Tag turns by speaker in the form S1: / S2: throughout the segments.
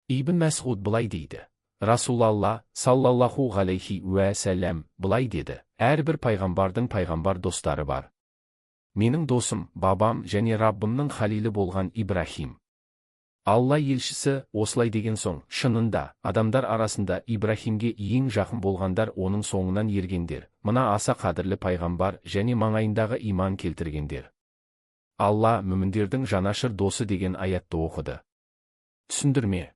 S1: Ибн Мәсғуд былай дейді: Расулалла, саллаллаху ғалейхи уәссәлам, былай деді: «Әрбір пайғамбардың пайғамбар достары бар. Менің досым, бабам және Раббымның халилі болған Ибрахим». Алла елшісі осылай деген соң, шынында, адамдар арасында Ибрахимге ең жақын болғандар оның соңынан ергендер, мына аса қадірлі пайғамбар және маңайындағы иман келтіргендер. «Алла мүміндердің жанашыр досы» деген аятты оқыды. Түсіндірме.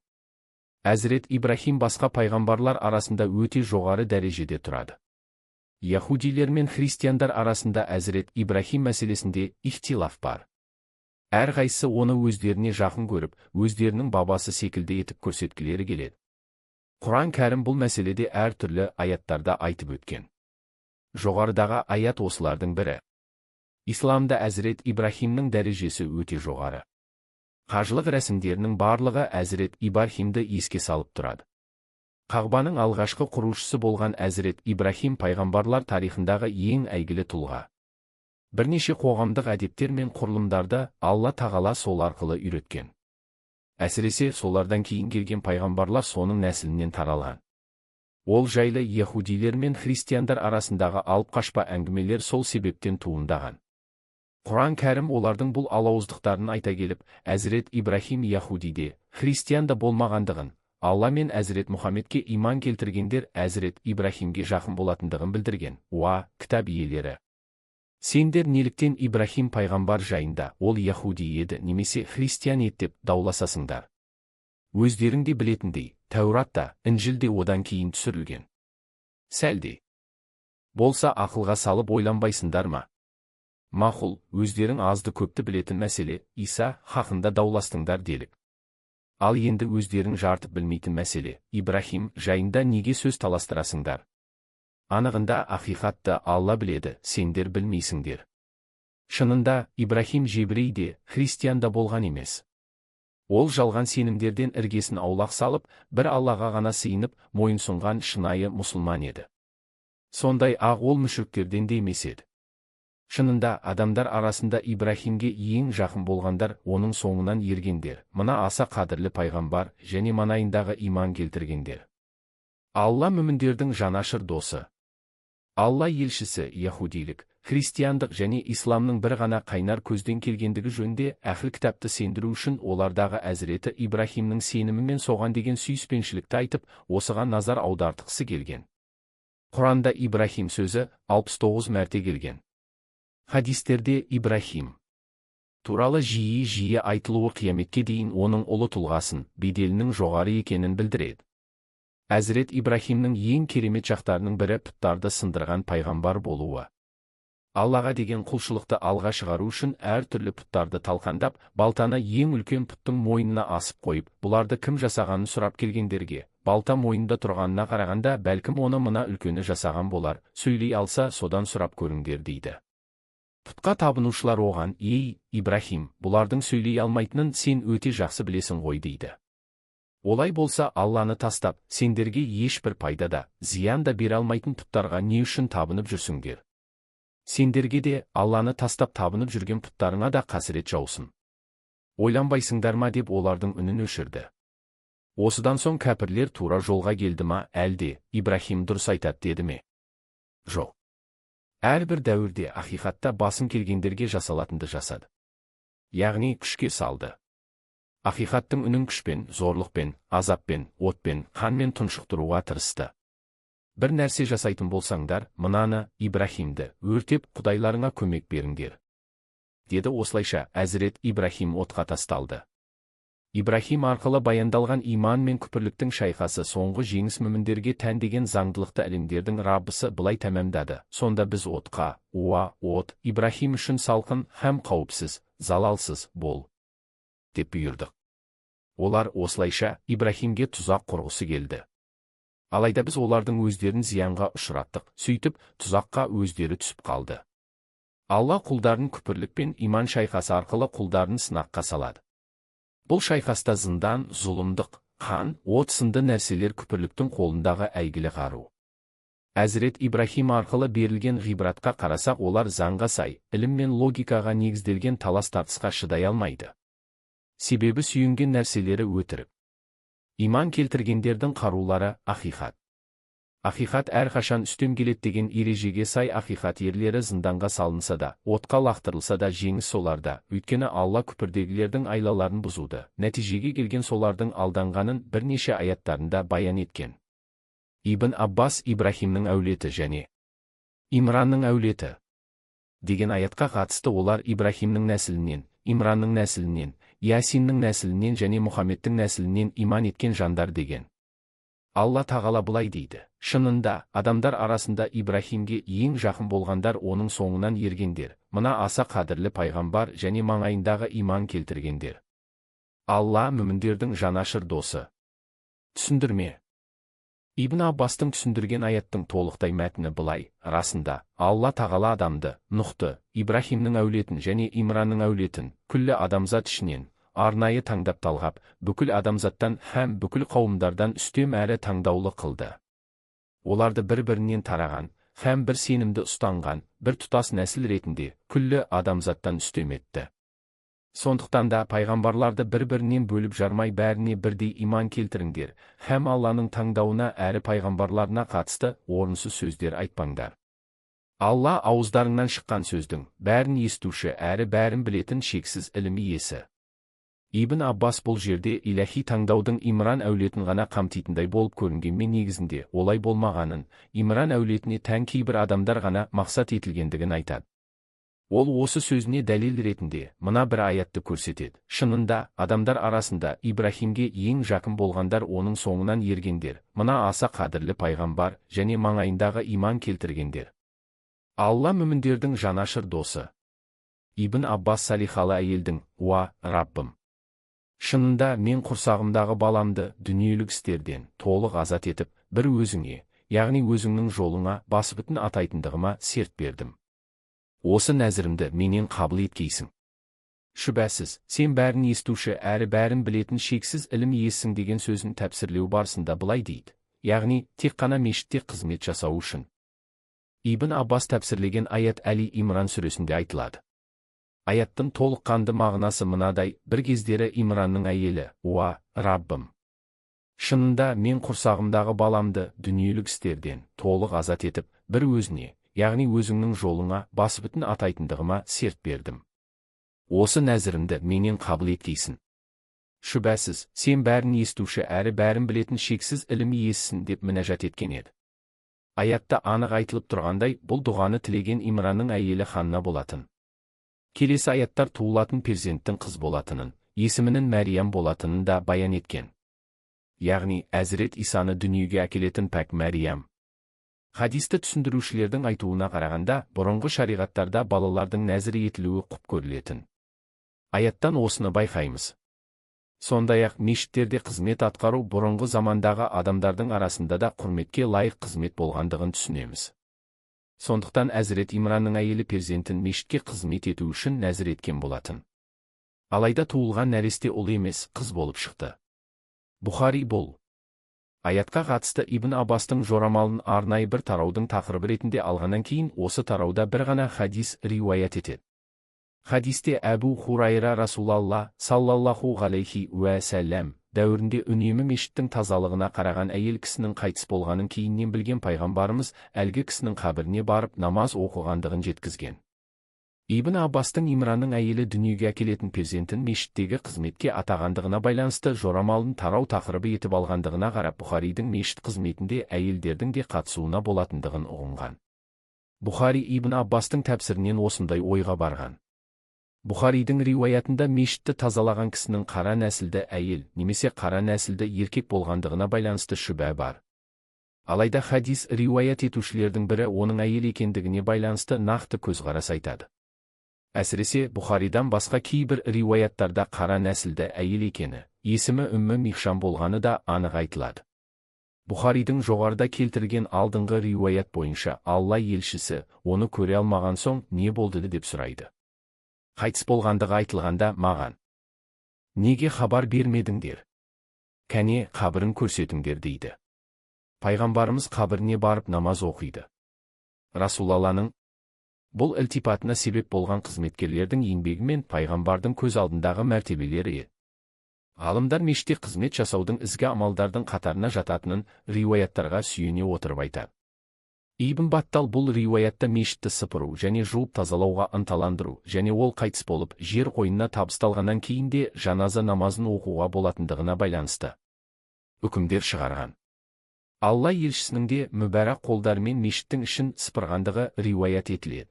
S1: Әзірет Ибрахим басқа пайғамбарлар арасында өте жоғары дәрежеде тұрады. Яхудилер мен христиандар арасында Әзірет Ибрахим мәселесінде ихтилаф бар. Әрқайсысы оны өздеріне жақын көріп, өздерінің бабасы секілді етіп көрсеткілері келеді. Құран Кәрім бұл мәселеде әртүрлі аяттарда айтып өткен. Жоғарыдағы аят осылардың бірі. Исламда Әзірет Ибрахимнің дәрежесі өте жоғары. Қажылық рәсімдерінің барлығы Әзірет Ибрахимді еске салып тұрады. Қағбаның алғашқы құрушысы болған Әзірет Ибрахим пайғамбарлар тарихындағы ең әйгілі тұлға. Бірнеше қоғамдық әдептер мен құрылымдарды Алла Тағала сол арқылы үйреткен. Әсіресе солардан кейін келген пайғамбарлар соның нәсілінен таралған. Ол жайлы яхудилер мен христиандар арасындағы алып қашпа әңгімелер сол себептен туындаған. Құран Кәрім олардың бұл алауыздықтарын айта келіп, Әзірет Ибрахим яхуди де, христиан да болмағандығын, Алла мен Әзірет Мұхаммедке иман келтіргендер Әзірет Ибрахимге жақын болатындығын білдірген. Уа, кітап иелері! Сендер неліктен Ибрахим пайғамбар жайында «ол яхуди еді немесе христиан еді» деп дауласасыңдар? Өздерің де білетіндей, Тәурат та, Інжіл де одан кейін түсірілген. Сәл де болса ақылға салып ойланбайсыңдар ма? Мақұл, өздерің азды көпті білетін мәселе, Иса хақында дауластыңдар делік. Ал енді өздерің жартып білмейтін мәселе, Ибрахим жайында неге сөз таластырасыңдар? Анығында ақиқатты Алла біледі, сендер білмейсіңдер. Шынында, Ибрахим жебірей де, христиан да болған емес. Ол жалған сенімдерден іргесін аулақ салып, бір Аллаға ғана сыйынып, мойынсұнған шынайы мұсылман еді. Сондай ақ ол мүшріктерден де емес еді. Шынында, адамдар арасында Ибрахимге ең жақын болғандар оның соңынан ергендер, мына аса қадірлі пайғамбар және маңайындағы иман келтіргендер. Алла мүміндердің жанашыр досы. Алла елшісі яхудилік, христиандық және исламның бір ғана қайнар көзден келгендігі жөнінде әхіл кітапты сендіру үшін олардағы Әзіреті Ибрахимнің сенімі мен соған деген сүйіспеншілікті айтып, осыған назар аудартқысы келген. Құранда Ибрахим сөзі 69 мәрте келген. Хадистерде Ибрахим туралы жиі-жиі айтылуы қияметке дейін оның ұлы тұлғасын, беделінің жоғары екенін білдіреді. Әзірет Ибрахимнің ең керемет жақтарының бірі пұттарды сындырған пайғамбар болуы. Аллаға деген құлшылықты алға шығару үшін әртүрлі пұттарды талқандап, балтаны ең үлкен пұттың мойнына асып қойып, бұларды кім жасағанын сұрап келгендерге, балта мойнында тұрғанына қарағанда, бәлкім оны мына үлкені жасаған болар, сөйлей алса, содан сұрап көріңдер дейді. Пұтқа табынушылар оған: «Ей, Ибрахим, бұлардың сөйлей алмайтынын сен өте жақсы білесің ғой», – дейді. «Олай болса, Алланы тастап, сендерге ешбір пайда да, зиян да бере алмайтын пұттарға не үшін табынып жүрсіңдер? Сендерге де, Алланы тастап табынып жүрген пұттарыңа да қасірет жаусын. Ойланбайсыңдар ма?» – деп олардың үнін өшірді. Осыдан соң кәпірлер тура жолға келді ма, әлде «Ибрахим дұрыс айтады» деді ме? Жоқ. Әрбір дәуірде ақиқатта басым келгендерге жасалатынды жасады. Яғни күшке салды. Ақиқаттың үнін күшпен, зорлықпен, азаппен, отпен, қанмен тұншықтыруға тырысты. «Бір нәрсе жасайтын болсаңдар, мынаны, Ибрахимді, өртеп, құдайларыңа көмек беріңдер», – деді. Осылайша Әзірет Ибрахим отқа тасталды. Ибрахим арқылы баяндалған иман мен күпірліктің шайқасы соңғы жеңіс мүміндерге тән деген заңдылықты әлемдердің Раббысы былай тәмамдады: «Сонда біз отқа: „Уа, от, Ибрахим үшін салқын һәм қауіпсіз, залалсыз бол!“ деп бұйырдық». Олар осылайша Ибрахимге тұзақ құрғысы келді. Алайда біз олардың өздерін зиянға ұшыраттық, сөйтіп тұзаққа өздері түсіп қалды. Алла құлдарын күпірлік пен иман шайқасы арқылы құлдарын сынаққа салады. Бұл шайқаста зындан, зұлымдық, қан, от сынды нәрселер күпірліктің қолындағы әйгілі қару. Әзірет Ибрахим арқылы берілген ғибратқа қарасақ, олар заңға сай, ілім мен логикаға негізделген талас тартысқа шыдай алмайды. Себебі сүйенген нәрселері өтірік. Иман келтіргендердің қарулары ақиқат. Ақиқат әрқашан үстем келеді деген ережеге сай ақиқат ерлері зынданға салынса да, отқа лақтырылса да жеңіс соларда, өйткені Алла күпірдегілердің айлаларын бұзуды, нәтижеге келген солардың алданғанын бірнеше аяттарында баян еткен. Ибн Аббас Ибрахимнің әулеті және Имранның әулеті деген аятқа қатысты олар Ибрахимнің нәсілінен, Имранның нәсілінен, Ясиннің нәсілінен және Мұхаммедтің нәсілінен иман еткен жандар деген. Алла Тағала былай дейді: шынында, адамдар арасында Ибрахимге ең жақын болғандар оның соңынан ергендер, мына аса қадірлі пайғамбар және маңайындағы иман келтіргендер. Алла мүміндердің жанашыр досы. Түсіндірме. Ибн Аббастың түсіндірген аяттың толықтай мәтіні былай: расында, Алла Тағала адамды, Нұхты, Ибрахимнің әулетін және Имранның әулетін, күллі адамзат ішінен арнайы таңдап талғап, бүкіл адамзаттан һәм бүкіл қауымдардан үстем әрі таңдаулы қылды. Оларды бір-бірінен тараған, һәм бір сенімді ұстанған, бір тұтас нәсіл ретінде күллі адамзаттан үстем етті. Сондықтан да пайғамбарларды бір-бірінен бөліп жармай бәріне бірдей иман келтіріңдер, һәм Алланың таңдауына әрі пайғамбарларына қатысты орынсыз сөздер айтпаңдар. Алла ауыздарыңнан шыққан сөздің бәрін естуші әрі бәрін білетін шексіз ілім иесі. Ибн Аббас бұл жерде иләхи таңдаудың Имран әулетін ғана қамтитындай болып көрінгенмен негізінде олай болмағанын, Имран әулетіне тән кейбір адамдар ғана мақсат етілгендігін айтады. Ол осы сөзіне дәлел ретінде мына бір аятты көрсетеді. Шынында, адамдар арасында Ибрахимге ең жақын болғандар оның соңынан ергендер, мына аса қадірлі пайғамбар және маңайындағы иман келтіргендер. Алла мүміндердің жанашыр досы. Ибн Аббас салихалы әйелдің: "Уа, Раббым! Шынында мен құрсағымдағы баламды дүниелік істерден толық азат етіп, бір өзіңе, яғни өзіңнің жолыңа басыбүтін атайтындығыма серт бердім. Осы нәзірімді менен қабыл еткейсің. Шүбәсіз, сен бәрін естуші әрі бәрін білетін шексіз ілім иесісің" деген сөзін тәпсірлеу барысында былай дейді: яғни тек қана мешітте қызмет жасау үшін. Ибн Аббас тәпсірлеген аят Әли Имран сүресінде айтылады. Аяттың толыққанды мағынасы мынадай: бір кездері Имранның әйелі: "Уа, Раббым! Шынында мен құрсағымдағы баламды дүниелік істерден толық азат етіп, бір өзіне, яғни өзіңнің жолыңа басыбүтін атайтындығыма серт бердім. Осы нәзірімді менен қабыл еткейсің. Шүбәсіз, сен бәрін естуші әрі бәрін білетін шексіз ілім иесісің" деп мінәжат еткен еді. Аятта анық айтылып тұрғандай, бұл дұғаны тілеген Имранның әйелі Ханна болатын. Келесі аяттар туылатын перзенттің қыз болатынын, есімінің Мәриям болатынын да баян еткен. Яғни, Әзірет Исаны дүниеге әкелетін пәк Мәриям. Хадисті түсіндірушілердің айтуына қарағанда, бұрынғы шариғаттарда балалардың нәзір етілуі құп көрілетін. Аяттан осыны байқаймыз. Сондай-ақ мешіттерде қызмет атқару бұрынғы замандағы адамдардың арасында да құрметке лайық қызмет болғандығын түсінеміз. Сондықтан Әзірет Имранның әйелі перзентін мешітке қызмет ету үшін нәзір еткен болатын. Алайда туылған нәресте ұл емес, қыз болып шықты. Бұхари бұл аятқа қатысты Ибн Аббастың жорамалын арнайы бір тараудың тақырыбы ретінде алғаннан кейін осы тарауда бір ғана хадис риуаят етеді. Хадисте Әбу Хурайра Расулалла саллаллаху ғалейхи уә сәлләм дәуірінде үнемі мешіттің тазалығына қараған әйел кісінің қайтыс болғанын кейіннен білген пайғамбарымыз әлгі кісінің қабіріне барып намаз оқығандығын жеткізген. Ибн Аббастың Имранның әйелі дүниеге әкелетін перзентін мешіттегі қызметке атағандығына байланысты жорамалын тарау тақырыбы етіп алғандығына қарап Бұхаридің мешіт қызметінде әйелдердің де қатысуына болатындығын ұғынған. Бұхари Ибн Аббастың тәпсірінен осындай ойға барған. Бұхаридің риуаятында мешітті тазалаған кісінің қара нәсілді әйел немесе қара нәсілді еркек болғандығына байланысты шүбә бар. Алайда хадис риуаят етушілердің бірі оның әйел екендігіне байланысты нақты көзқарас айтады. Әсіресе Бұхаридан басқа кейбір риуаяттарда қара нәсілді әйел екені, есімі Үммі Михшам болғаны да анық айтылады. Бұхаридің жоғарыда келтірген алдыңғы риуаят бойынша Алла елшісі оны көре алмаған соң не болды деп сұрайды. Қайтыс болғандығы айтылғанда маған: "Неге хабар бермедіңдер? Кәне, қабірін көрсетіңдер" дейді. Пайғамбарымыз қабіріне барып намаз оқиды. Расулалланың бұл ілтипатына себеп болған қызметкерлердің еңбегі мен пайғамбардың көз алдындағы мәртебелері еді. Ғалымдар мешітте қызмет жасаудың ізгі амалдардың қатарына жататынын риуаяттарға сүйене отырып айтады. Ибн Баттал бұл риуаятта мешітті сыпыру және жуып тазалауға ынталандыру және ол қайтыс болып, жер қойнына табысталғаннан кейін де жаназа намазын оқуға болатындығына байланысты үкімдер шығарған. Алла елшісінің де мүбәрак қолдарымен мешіттің ішін сыпырғандығы риуаят етіледі.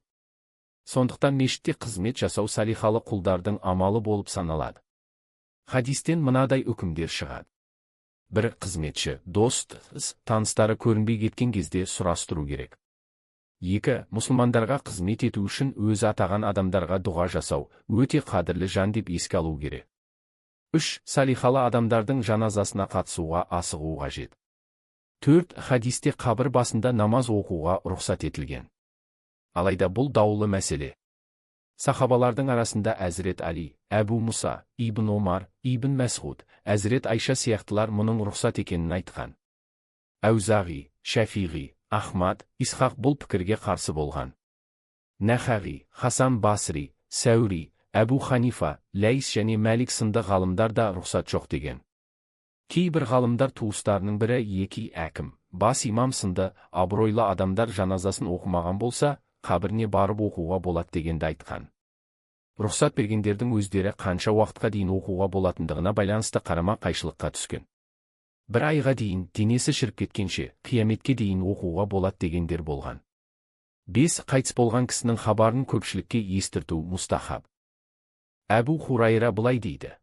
S1: Сондықтан мешітте қызмет жасау салихалы құлдардың амалы болып саналады. Хадистен мынадай үкімдер шығады. Бір қызметші, дос, таныстары көрінбей кеткен кезде сұрастыру керек. Екі, мұсылмандарға қызмет ету үшін өзі атаған адамдарға дұға жасау, өте қадірлі жан деп еске алу керек. Үш, салихалы адамдардың жаназасына қатысуға асығу қажет. Төрт, хадисте қабір басында намаз оқуға рұқсат етілген. Алайда бұл даулы мәселе. Сахабалардың арасында Әзірет Али, Әбу Мұса, Ибн Омар, Ибн Мәсғуд, Әзірет Айша сияқтылар мұның рұқсат екенін айтқан. Әузағи, Шәфиғи, Ахмад, Исхақ бұл пікірге қарсы болған. Нәхағи, Хасан Басри, Сәури, Әбу Ханифа, Ләйс және Мәлик сынды ғалымдар да рұқсат жоқ деген. Кейбір ғалымдар туыстарының бірі екі әкім, бас имам сынды абыройлы адамдар жаназасын оқымаған болса, қабіріне барып оқуға болады дегенді айтқан. Рұқсат бергендердің өздері қанша уақытқа дейін оқуға болатындығына байланысты қарама қайшылыққа түскен. Бір айға дейін денесі шіріп кеткенше, қияметке дейін оқуға болады дегендер болған. Бес, қайтыс болған кісінің хабарын көпшілікке естірту мустахаб. Әбу Хурайра былай дейді.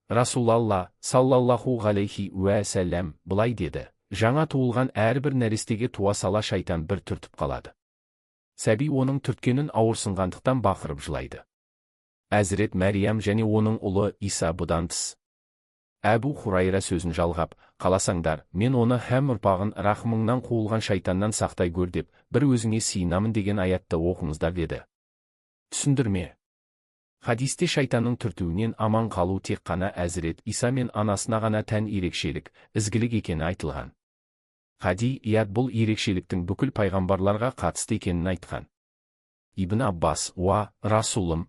S1: Расулалла, саллаллаху ғалейхи уә сәлләм, былай деді. Жаңа туылған әрбір нәрестеге туа сала шайтан бір түртіп қалады. Сәби оның түрткенін ауырсынғандықтан бақырып жылайды. Әзірет Мәриям және оның ұлы Иса бұдан тыс. Әбу Хурайра сөзін жалғап, қаласаңдар, мен оны һәм ұрпағын рахымыңнан қуылған шайтаннан сақтай көр деп, бір өзіңе сиынамын деген аятты оқыңыздар деді. Түсіндірме. Хадисте шайтанның түртуінен аман қалу тек қана Әзірет Иса мен анасына ғана тән ерекшелік, ізгілік екені айтылған. Хади Ияд бұл ерекшеліктің бүкіл пайғамбарларға қатысты екенін айтқан. Ибн Аббас, уа, Расулым,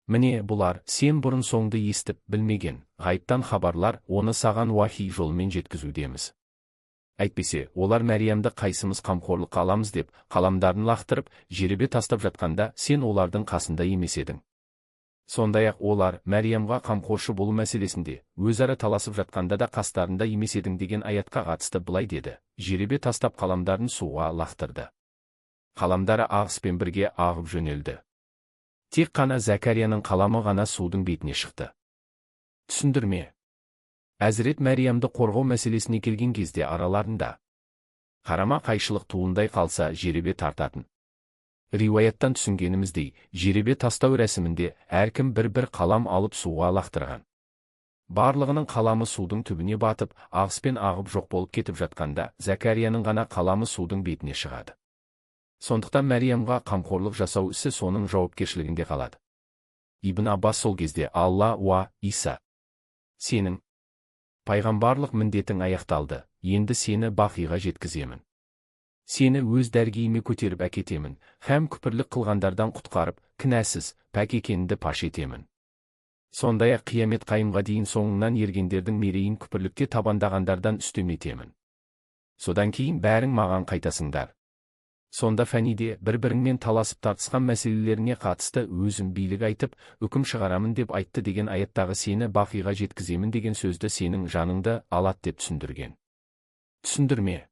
S1: міне бұлар, сен бұрын соңды естіп білмеген, ғайыптан хабарлар, оны саған уахи жолымен жеткізудеміз. Әйтпесе, олар Мәриямды қайсымыз қамқорлыққа аламыз деп, қаламдарын лақтырып, жеребе тастап жатқанда, сен олардың қасында емес едің. Сондай-ақ олар Мәриямға қамқоршы болу мәселесінде өзара таласып жатқанда да қастарында емес едің деген аятқа қатысты былай деді. Жеребе тастап қаламдарын суға лақтырды. Қаламдары ағыспен бірге ағып жөнелді. Тек қана Зәкәрияның қаламы ғана судың бетіне шықты. Түсіндірме. Әзірет Мәриямды қорғау мәселесіне келген кезде араларында қарама қайшылық туындай қалса жеребе тартатын. Риуаяттан түсінгеніміздей, жеребе тастау рәсімінде әркім бір-бір қалам алып суға лақтырған. Барлығының қаламы судың түбіне батып, ағыспен ағып жоқ болып кетіп жатқанда, Зәкәрияның ғана қаламы судың бетіне шығады. Сондықтан Мәриямға қамқорлық жасау ісі соның жауапкершілігінде қалады. Ибн Аббас сол кезде Алла уа Иса, сенің пайғамбарлық міндетің аяқталды, енді сені бақиға жеткіземін. Сені өз дәргейіме көтеріп әкетемін, һәм күпірлік қылғандардан құтқарып, кінәсіз, пәк екеніңді паш етемін. Сондай-ақ қиямет қайымға дейін соңынан ергендердің мерейін күпірлікте табандағандардан үстем етемін. Содан кейін бәрің маған қайтасыңдар. Сонда фәниде бір-біріңмен таласып тартысқан мәселелеріне қатысты өзім билік айтып, үкім шығарамын деп айтты деген аяттағы сені бақиға жеткіземін деген сөзді сенің жаныңды алат деп түсіндірген. Түсіндірме.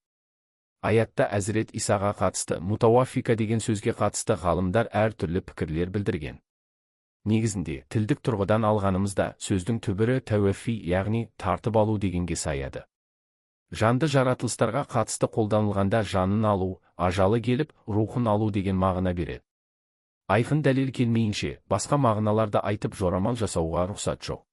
S1: Аятта Әзірет Исаға қатысты мутауаффика деген сөзге қатысты ғалымдар әртүрлі пікірлер білдірген. Негізінде, тілдік тұрғыдан алғанымызда сөздің түбірі тәуәффи, яғни тартып алу дегенге саяды. Жанды жаратылыстарға қатысты қолданылғанда жанын алу, ажалы келіп, рухын алу деген мағына береді. Айқын дәлел келмейінше, басқа мағыналарды айтып жорамал жасауға рұқсат жоқ.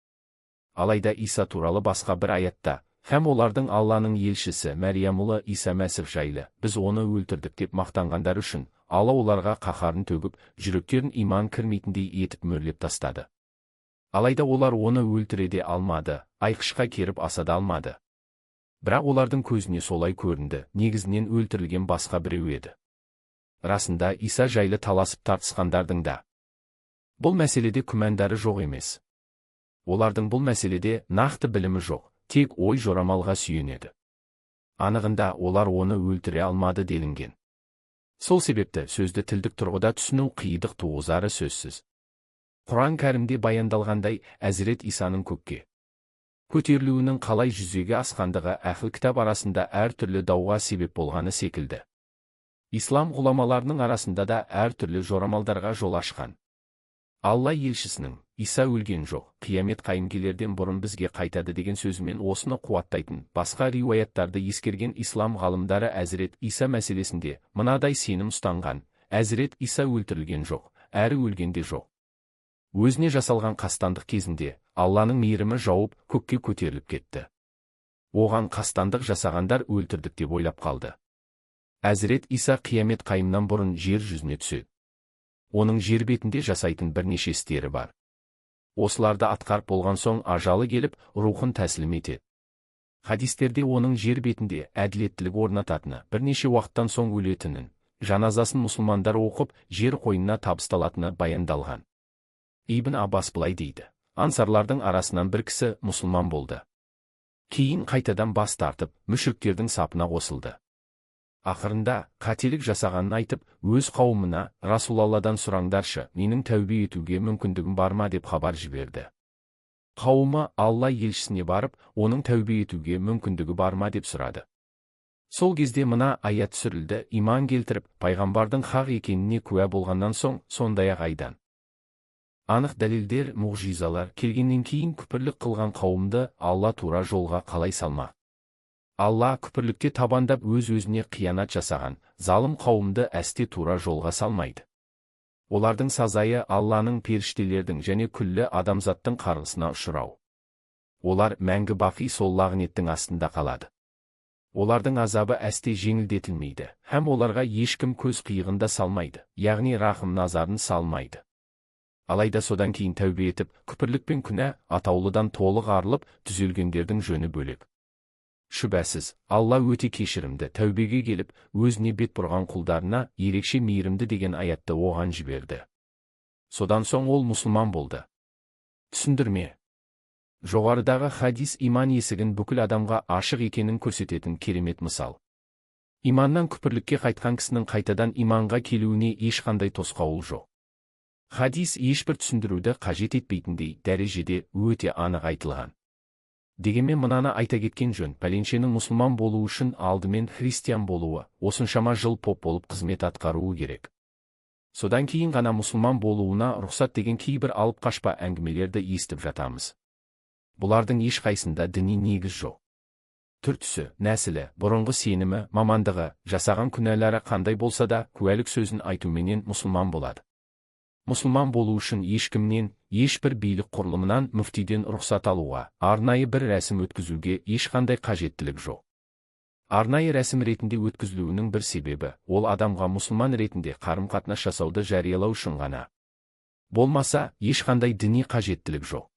S1: Алайда Иса туралы басқа бір аятта, һәм олардың Алланың елшісі Мәриям ұлы Иса Мәсіх жайлы, біз оны өлтірдік деп мақтанғандар үшін, Алла оларға қаһарын төгіп, жүректерін иман кірмейтіндей етіп мөрлеп тастады. Алайда олар оны өлтіре де алмады, айқышқа керіп аса да алмады. Бірақ олардың көзіне солай көрінді, негізінен өлтірілген басқа біреу еді. Расында Иса жайлы таласып тартысқандардың да бұл мәселеде күмәндары жоқ емес. Олардың бұл мәселеде нақты білімі жоқ, тек ой жорамалға сүйенеді. Анығында олар оны өлтіре алмады делінген. Сол себепті сөзді тілдік тұрғыда түсіну қиындық туғызары сөзсіз. Құран Кәрімде баяндалғандай, Әзірет Исаның көкке көтерілуінің қалай жүзеге асқандығы әхіл кітап арасында әртүрлі дауға себеп болғаны секілді. Ислам ғұламаларының арасында да әртүрлі жорамалдарға жол ашқан. Алла елшісінің «Иса өлген жоқ, қиямет қайым келерден бұрын бізге қайтады» деген сөзімен осыны қуаттайтын басқа риуаяттарды ескерген ислам ғалымдары Әзірет Иса мәселесінде мынадай сенім ұстанған: Әзірет Иса өлтірілген жоқ, әрі өлген де жоқ. Өзіне жасалған қастандық кезінде Алланың мейірімі жауып, көкке көтеріліп кетті. Оған қастандық жасағандар өлтірдік деп ойлап қалды. Әзірет Иса қиямет қайымнан бұрын жер жүзіне түседі. Оның жер бетінде жасайтын бірнеше істері бар. Осыларды атқарып болған соң ажалы келіп, рухын тәсілім етеді. Хадистерде оның жер бетінде әділеттілік орнататыны, бірнеше уақыттан соң өлетінін, жаназасын мұсылмандар оқып, жер қойнына табысталатыны баяндалған. Ибн Аббас былай дейді: Ансарлардың арасынан бір кісі мұсылман болды. Кейін қайтадан бас тартып, мүшриктердің сапына қосылды. Ақырында қателік жасағанын айтып, өз қауымына «Расулалладан сұраңдаршы, менің тәубе етуге мүмкіндігім бар ма?» деп хабар жіберді. Қауымы Алла елшісіне барып, оның тәубе етуге мүмкіндігі бар ма деп сұрады. Сол кезде мына аят түсірілді: иман келтіріп, пайғамбардың хақ екеніне куә болғаннан соң, сондай-ақ айдан анық дәлелдер, мұғжизалар келгеннен кейін күпірлік қылған қауымды Алла тура жолға қалай салмақ? Алла күпірлікте табандап өз-өзіне қиянат жасаған залым қауымды әсте тура жолға салмайды. Олардың сазайы Алланың, періштелердің және күллі адамзаттың қарғысына ұшырау. Олар мәңгі бақи сол лағнеттің астында қалады. Олардың азабы әсте жеңілдетілмейді, һәм оларға ешкім көз қиығында салмайды, яғни рахым назарын салмайды. Алайда содан кейін тәубе етіп, күпірлік пен күнә атаулыдан толық арылып, түзелгендердің жөні бөлек. Шүбәсіз, Алла өте кешірімді, тәубеге келіп, өзіне бет бұрған құлдарына ерекше мейірімді деген аятты оған жіберді. Содан соң ол мұсылман болды. Түсіндірме. Жоғарыдағы хадис иман есігін бүкіл адамға ашық екенін көрсететін керемет мысал. Иманнан күпірлікке қайтқан кісінің қайтадан иманға келуіне ешқандай тосқауыл жоқ. Хадис ешбір түсіндіруді қажет етпейтіндей дәрежеде өте анық айтылған. Дегенмен мынаны айта кеткен жөн: пәленшенің мұсылман болуы үшін алдымен христиан болуы, осыншама жыл поп болып қызмет атқаруы керек. Содан кейін ғана мұсылман болуына рұқсат деген кейбір алып қашпа әңгімелерді естіп жатамыз. Бұлардың ешқайсында діни негіз жоқ. Түр-түсі, нәсілі, бұрынғы сенімі, мамандығы, жасаған күнәлары қандай болса да, куәлік сөзін айтуменен мұсылман болады. Мұсылман болу үшін ешкімнен, ешбір билік құрылымынан, мүфтиден рұқсат алуға, арнайы бір рәсім өткізуге ешқандай қажеттілік жоқ. Арнайы рәсім ретінде өткізілуінің бір себебі, ол адамға мұсылман ретінде қарым-қатынас жасауды жариялау үшін ғана. Болмаса, ешқандай діни қажеттілік жоқ.